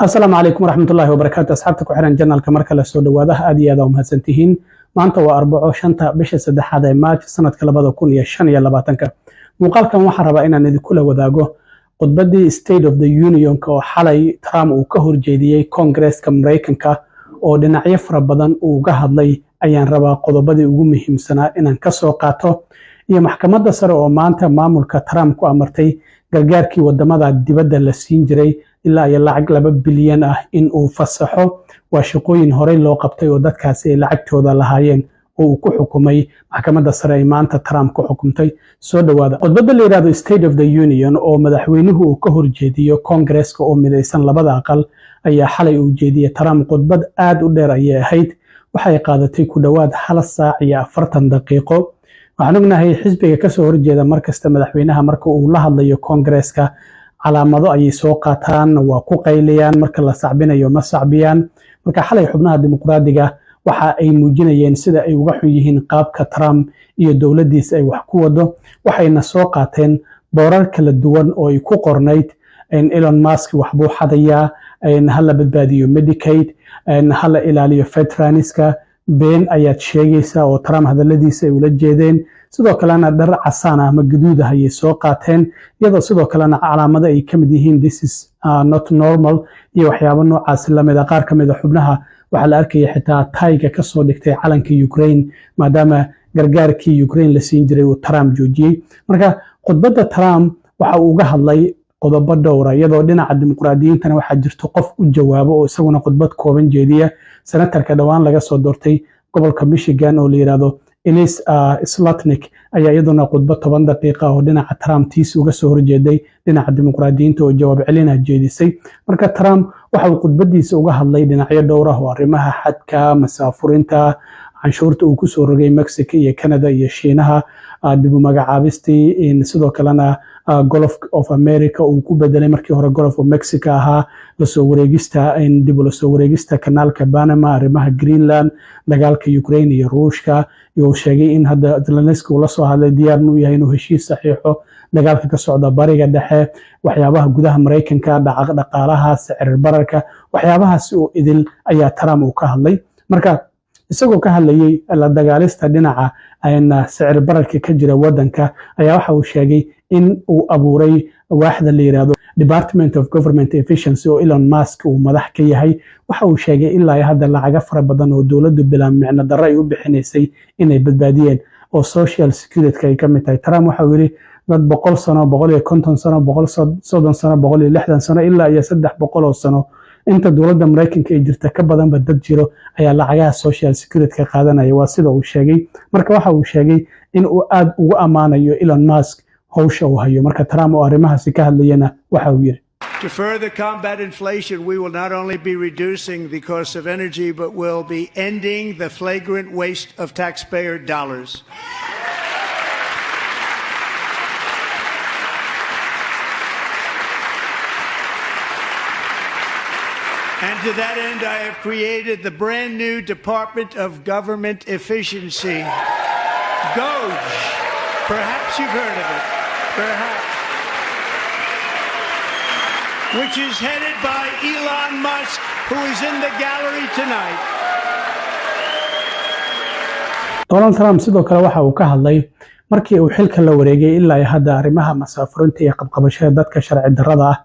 Asalaamu calaykum waraxmatullaahi wabarakaatu. Asxaabta ku xiran channelka, mar kale soo dhawaadaha. Aad iyo aad aa umahadsantihiin. Maanta waa Arbaco, 5-ta bisha saddexaad ee Maaj, sanadka 2025-ka. Muuqaalkan waxaan rabaa inaan idinkula wadaago khudbaddii State of the Unionka oo xalay Trump uu ka horjeediyey Koongareeska Maraykanka, oo dhinacyo fara badan uu uga hadlay. Ayaan rabaa qodobadii ugu muhiimsanaa inaan ka soo qaato, iyo maxkamadda sare oo maanta maamulka Trump ku amartay gargaarkii wadamada dibadda la siin jiray ilaa iyo lacag 2 bilyan ah in uu fasaxo. Waa shaqooyin horey loo qabtay oo dadkaasi ay lacagtooda lahaayeen oo uu ku xukumay maxkamadda sare ay maanta Trump ku xukumtay. Soo dhawaada. Khudbadda la yidhahdo State of the Union oo madaxweynuhu uu ka horjeediyo Koongareeska oo midaysan, labada aqal, ayaa xalay uu jeediyey Trump. Khudbad aad u dheer ayay ahayd, waxay qaadatay ku dhowaad hal saac iyo 40 daqiiqo. Waxaan ognahay xisbiga kasoo horjeeda markasta madaxweynaha marka uu la hadlayo Koongareeska calaamado ayay soo qaataan, waa ku qayliyaan, marka la sacbinayo ma sacbiyaan. Marka xalay xubnaha Dimuqraadiga waxa ay muujinayeen sida ay uga xun yihiin qaabka Trump iyo dowladdiisa ay wax ku wado, waxayna soo qaateen boorar kala duwan oo ay ku qornayd "Elon Musk waxbuu xadayaa", "Hala badbaadiyo Medicaid", "Hala ilaaliyo veteranska", "Been ayaad sheegaysaa", oo Trump hadaladiisa ay ula jeedeen. Sidoo kalena dhar casaan ah ama gaduud ah ayay soo qaateen, iyadoo sidoo kalena calaamado ay ka mid yihiin "This is not normal" iyo waxyaabo noocaasi lamid a. Qaar ka mid a xubnaha waxaa la arkaya xitaa tayga kasoo dhigtay calanka Ukraine, maadaama gargaarkii Ukraine la siin jiray uu Trump joojiyey. Marka khudbadda Trump waxa uu uga hadlay qodobo dhowra, iyadoo dhinaca Dimuqraadiyiintana waxaa jirto qof u jawaabo oo isaguna khudbad kooban jeediya, senatarka dhowaan laga soo doortay gobolka Michigan oo la yidhaahdo Elise Slotnick ayaa iyaduna khudbad 10 daqiiqa oo dhinaca Trump tiis uga soo horjeeday, dhinaca Dimuqraadiyiinta oo jawaab celina jeedisay. Marka Trump waxa uu khudbadiisa uga hadlay dhinacyo dhowr ah oo arrimaha xadka, masaafurinta, canshuurta uu kusoo rogay Mexico iyo Canada iyo Shiinaha, dib u magacaabistii, sidoo kalena Gulf of America uu ku bedelay markii hore Gulf of Mexico ahaa, lasoo wareegista, dib ula soo wareegista kanaalka Panama, arrimaha Greenland, dagaalka Ukraine iyo Ruushka, iyo uu sheegay in hadda Zelenski uu la soo hadlay, diyaarna u yahay inuu heshiis saxiixo, dagaalka ka socda Bariga Dhexe, waxyaabaha gudaha Maraykanka, dhaqaalaha, sicir bararka, waxyaabahaas oo idil ayaa Trump uu ka hadlay. Marka isagoo ka hadlayay la dagaalista dhinaca sicir bararka ka jira wadanka ayaa waxa uu sheegay in uu abuuray waaxda la yiraahdo Department of Government Efficiency oo Elon Musk uu madax ka yahay. Waxa uu sheegay ilaa hadda lacaga fara badan oo dowladdu bilaa micno darro ay u bixinaysay inay badbaadiyeen, oo Social Security ay ka mid tahay. Trump waxa uu yidhi dad 100 sano, 150 sano, 130 sano, 160 sano, ilaa iyo 300 oo sano, inta dowladda Maraykanka ay jirta ka badanba dad jiro ayaa lacagaha Social Security ka qaadanaya, waa sida uu sheegay. Marka waxa uu sheegay in uu aad ugu ammaanayo Elon Musk howsha uu hayo. Marka Trump oo arrimahaasi ka hadlayana waxa uu yidhi: To further combat inflation, we will not only be reducing the cost of energy, but will be ending the flagrant waste of taxpayer dollars. And to that end, I have created the brand new Department of Government Efficiency, DOGE. Perhaps you've heard of it. Perhaps. Which is headed by Elon Musk, who is in the gallery tonight. Donald Trump sidoo kale waxa uu ka hadlay markii uu xilka la wareegay ilaa hadda arrimaha masaafurinta iyo qabqabashada dadka sharci darrada ah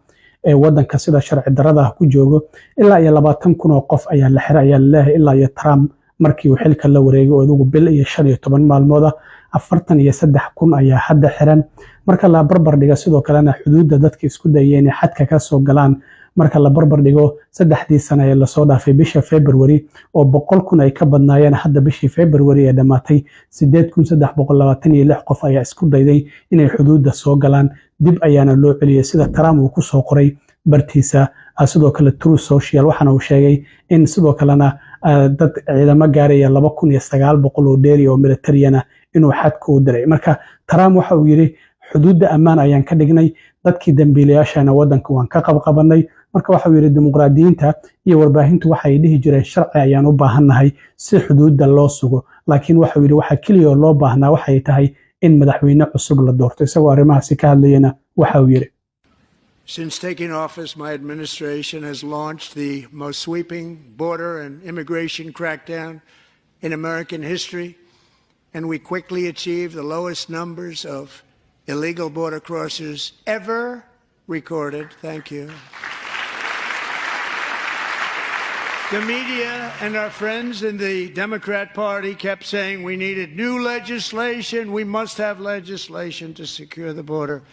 ee wadanka sida sharci darrada ah ku joogo. Ilaa iyo 20,000 oo qof ayaa la xiray ayaa laleeyahay ilaa iyo Trump markii uu xilka la wareegay, oo idugu bil iyo 15 maalmood ah. 43,000 ayaa hadda xiran. Marka la barbar dhigo sidoo kalena xuduudda dadka isku dayay inay xadka ka soo galaan, marka la barbar dhigo 3dii sano ee lasoo dhaafay, bisha February oo 100,000 ay ka badnaayeen, hadda bishii February ee dhammaatay 8326 qof ayaa isku dayday inay xuduudda soo galaan, dib ayaana loo celiyey, sida Trump uu kusoo qoray bartiisa sidoo kale Truth Social. Waxaana uu sheegay in sidoo kalena dad ciidamo gaaraya 2900 oo dheeri oo militariyana inuu xadka u diray. Marka Trump waxa uu yidhi xuduudda ammaan ayaan ka dhignay, dadkii dambiilayaashana wadanka waan ka qabqabanay. Marka waxa uu yidhi Dimuqraadiyiinta iyo warbaahintu waxay dhihi jireen sharci ayaan u baahannahay si xuduudda loo sugo, laakiin waxauu yidhi waxa keliya loo baahnaa waxay tahay in madaxweyne cusub la doorto. Isagoo arrimahaasi ka hadlayana waxa uu yidhi: Since taking office, my administration has launched the most sweeping border and immigration crackdown in American history, and we quickly achieved the lowest numbers of illegal border crossers ever recorded. Thank you. The media and our friends in the Democrat Party kept saying we needed new legislation. We must have legislation to secure the border.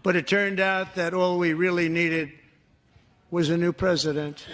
But it turned out that all we really needed was a new president.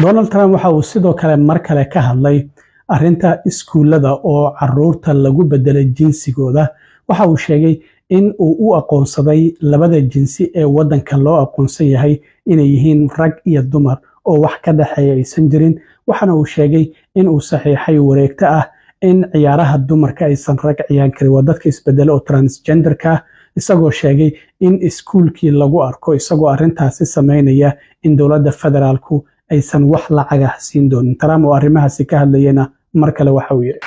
Donald Trump waxa uu sidoo kale mar kale ka hadlay arrinta iskuullada oo caruurta lagu bedelay jinsigooda. Waxa uu sheegay in uu u aqoonsaday labada jinsi ee waddanka loo aqoonsan yahay inay yihiin rag iyo dumar oo wax ka dhexeeya aysan jirin. Waxaana uu sheegay in uu saxiixay wareegto ah in ciyaaraha dumarka aysan rag ciyaan karin, waa dadka isbedelo oo transgenderka ah, isagoo sheegay in iskuulkii lagu arko isagoo arrintaasi sameynaya in dowladda federaalku aysan wax lacagah siin doonin. Trump oo arrimahaasi ka hadlayena mar kale waxa uu yidhi: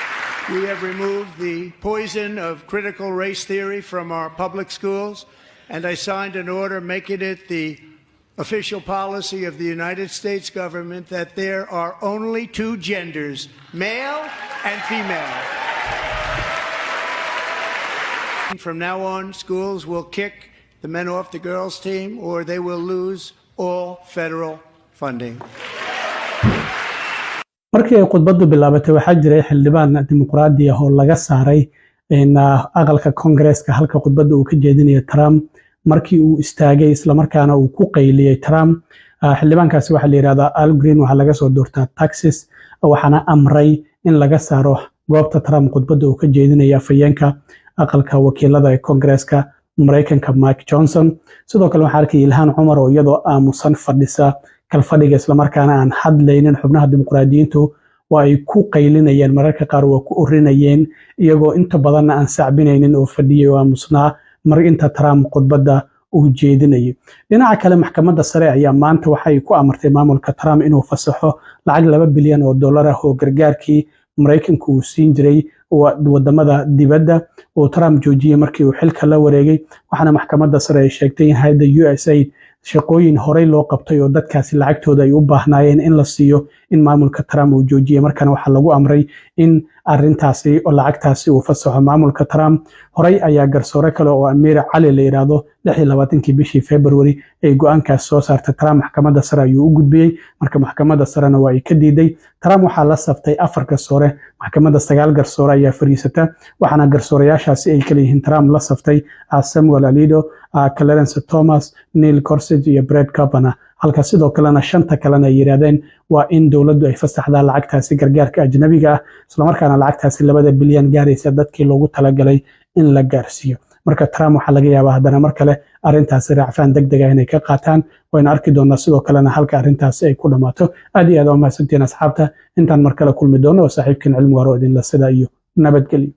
We have removed the poison of critical race theory from our public schools, and I signed an order making it the official policy of the United States government that there are only two genders, male and female. From now on, schools will kick the men off the girls' team or they will lose all federal funding. Markii ay khudbaddu bilaabatay, waxaa jiray xildhibaan dimuqraadi ah oo laga saaray aqalka Koongareeska halka khudbadda uu ka jeedinayo Trump markii uu istaagay, islamarkaana uu ku qayliyey Trump. Xildhibaankaasi waxaa la yidhahdaa Al Green, waxaa laga soo doortaa Texas, waxaana amray in laga saaro goobta Trump khudbadda uu ka jeedinayo afhayeenka aqalka wakiilada ee Koongareeska Maraykanka, Mike Johnson. Sidoo kale waxaa arkay Ilhaan Cumar oo iyadoo aamusan fadhisa kalfadhiga, islamarkaana aan hadlaynin. Xubnaha dimuqraadiyiintu waa ay ku qaylinayeen, mararka qaar waa ku orinayeen, iyagoo inta badanna aan sacbinaynin oo fadhiyay oo aamusnaa mar inta Trump khudbadda uu jeedinayay. Dhinaca kale, maxkamadda sare ayaa maanta waxay ku amartay maamulka Trump inuu fasaxo lacag $2 bilyan ah oo gargaarkii Maraykanku uu siin jiray wadamada dibadda uu Trump joojiyey markii uu xilka la wareegay. Waxaana maxkamadda sare ay sheegtay in hay'adda USAID shaqooyin horey loo qabtay oo dadkaasi lacagtooda ay u baahnaayeen in la siiyo in maamulka Trump uu joojiyey. Markana waxaa lagu amray in arintaasi oo lacagtaasi uu fasaxo maamulka Trump. Horey ayaa garsoore kale oo Amiir Cali la yidhaahdo 26-kii bishii February ay go-aankaas soo saartay. Trump maxkamadda sare ayuu u gudbiyey, marka maxkamadda sarena waa ay ka diiday. Trump waxaa la saftay afar garsoore. Maxkamadda sagaal garsoore ayaa fariisata, waxaana garsoorayaashaasi ay kala yihiin Trump la saftay Samuel Alito, Clarence Thomas, Neil Gorsuch iyo Brett Kavanaugh, halka sidoo kalena shanta kalena ay yidhaahdeen waa in dowladdu ay fasaxdaa lacagtaasi gargaarka ajnabiga ah, islamarkaana lacagtaasi 2-da bilyan gaaraysa dadkii loogu talagalay in la gaarsiiyo. Marka Trump waxaa laga yaabaa haddana mar kale arrintaasi raacfaan deg dega inay ka qaataan. Waynu arki doonaa sidoo kalena halka arrintaasi ay ku dhammaato. Aad iyo aad waa mahadsantihiin, asxaabta. Intaan mar kale kulmi doono, oo saaxiibkiin Cilmi Waaro idinla sida iyo nabadgelyo.